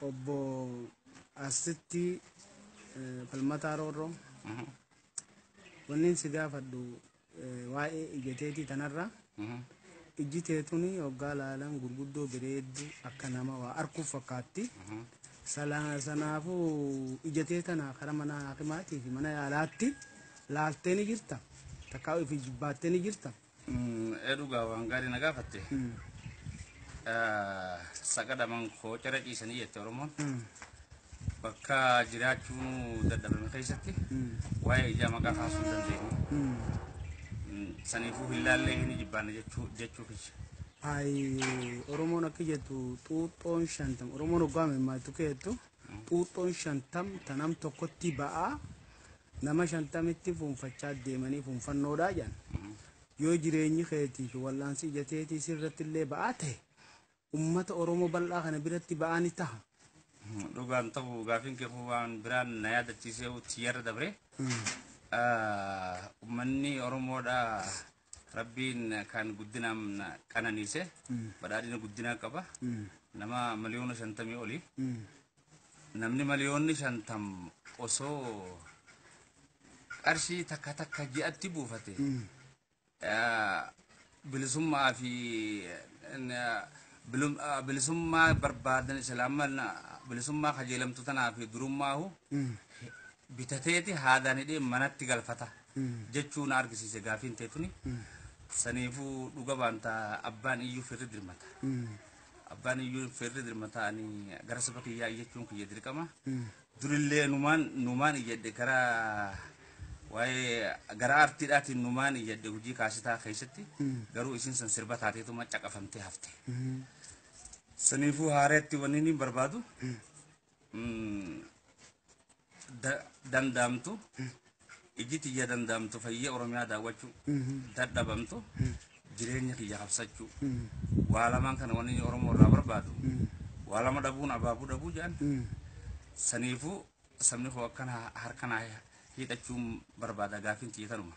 Obbo Asitti Falmataa Roorroo, wanni si gaafadhu waa'ee ija teetii tanarra. Ijji teetuni hoggaa laalan gurguddoo bareedduu akka nama waa arguuf fakkaatti. Sanaafuu ija tee tana karaa mana hakimaatii fi mana yaalaatti laaltee ni jirta? Takkaa ofi jibbaattee ni jirta? Dhugaa waan gaarii na gaafatte. Saqadaman koo cara ciisanii jette Oromoon. Bakka jiraachuu dadhabame keessatti waa'ee ijaa maqaa kaasuu hin dandeenyu. Saniifuu hin laallee hin jibbaanne jechuu kiyya. Ayi, Oromoon akka jettu xuuxxoon 50, Oromoon hoggaa mammaattu keettu xuuxxoon 50 tanam tokkotti ba'aa nama 50tti fuunfachaa deemanii fuunfannoodhaa jedhan. Yoo jireenyi keetii fi wallaansi ija teetii sirratti illee ba'aa ta'e, ummata Oromoo bal'aa kana biratti ba'aa ni taha. Dhugaan ta'u gaafiin kee kun waan biraan na yaadachiisee tiyyarra dabre. Uummanni Oromoodha Rabbiin kan guddinaan qananiise, badhaadhina guddinaa qaba. Nama 50,000,000 oli. Namni 50,000,000 osoo qarshii takka takka ji'atti buufate, bilisummaa fi bilisummaa barbaadan islaamaa bilisummaa kajeelamtu tanaa fi durummaahu bitateeti haadaan hidhee manatti galfata jechuu na argisiise gaafiin teetuni. Saniifuu dhuga baanta abbaan iyyuu firri dirmata. Abbaan iyyuu firri dirmata, ani gara saba kiyyaa iyyachuun kiyya dirqama. Durillee numaan iyyadhe, gara waa'ee gara aartiidhaatiin numaan iyyadhe hojii kaasitaa keessatti, garuu isin san sirba taateetuma caqafamtee hafte. Saniifuu haareetti wanni inni barbaadu danda'amtu ijji tiyya danda'amtu fayyee Oromiyaa daawwachuu, dadhabamtu jireenya kiyya qabsachuu. Waa lamaan kana wanni inni Oromoo irraa barbaadu, waa lama dhabuun abaabuu dhabuu jedhan. Saniifuu sabni koo akkana harkanaa hiixachuun barbaada, gaafiin tiyya tanuma.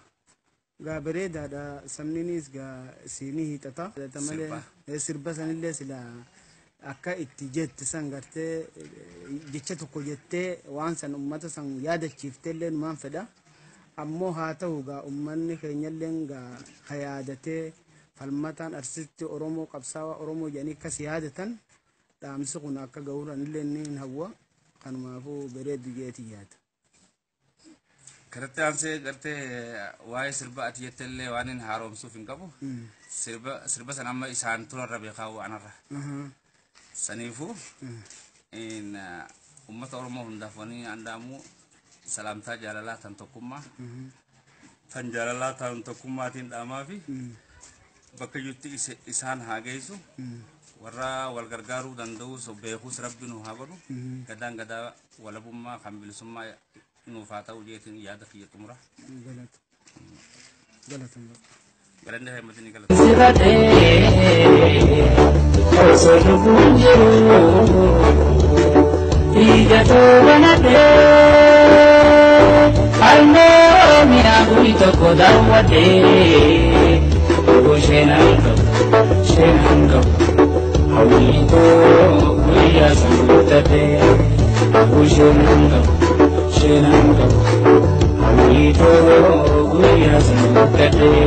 Gaa bareedaadha, sabninis gaa siinii hiixata. Malee sirba sanillee sila akka itti jette san gartee jecha tokko jettee waan san ummata san yaadachiiftee illee numaan fedha. Ammoo haa ta'u gaa ummanni keenyallee gaa ka yaadatee Falmataan arsisti Oromoo qabsaawaa Oromoo jedhanii akkas yaadatan, dhaamsi kun akka ga'uudhaan illee ni hawwa. Kanumaafuu bareeddu jeeti yaada. Kanatti aansee gartee waa'ee sirba ati jette illee waan inni haaromsuuf hin qabu. Sirba sana amma isaan turarra beekaa anarra. Saniifuu uummata Oromoo hundaaf wanni andaamu salaamtaa jaalalaa tan tokkummaa tan jaalalaa tan tokkummaatiin dhaamaa fi bakka iyyutti isaan haa geessu. Warra wal gargaaruu danda'us beekuus Rabbi nu haa godhu. Gadaan gadaa walabummaa kan bilisummaa nuuf haa ta'u jeetiin yaada kiyya xumura. Galata. Galata. Galanni heemmatiin ni galata. Osoo lubbuun jiru ija toobanadhee harmee Oromiyaa guyyaa tokko daawwadhee sheenaan qabu, sheenaan qabu, hawwii koo guyyaa san guuttadhee. Sheenaan qabu, sheenaan qabu, hawwii koo guyyaa san guuttadhee.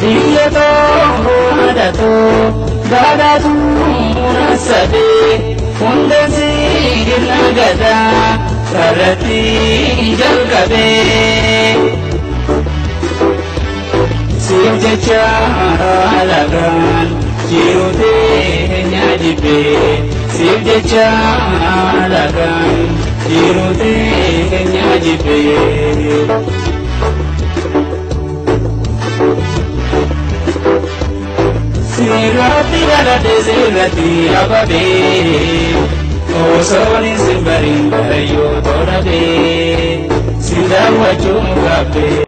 Biyya too haadha too gaadhaatu sadee hundeen sirna gadaa sarratti jalqabee. Siif jecha alagaan jiruu teenya jibbee, siif jecha alagaan jiruu teenya jibbee. Sirratti dhaladhe, sirratti ababee, osoon sin bariin barayyoo tolabee si daawwachuun gaabbee.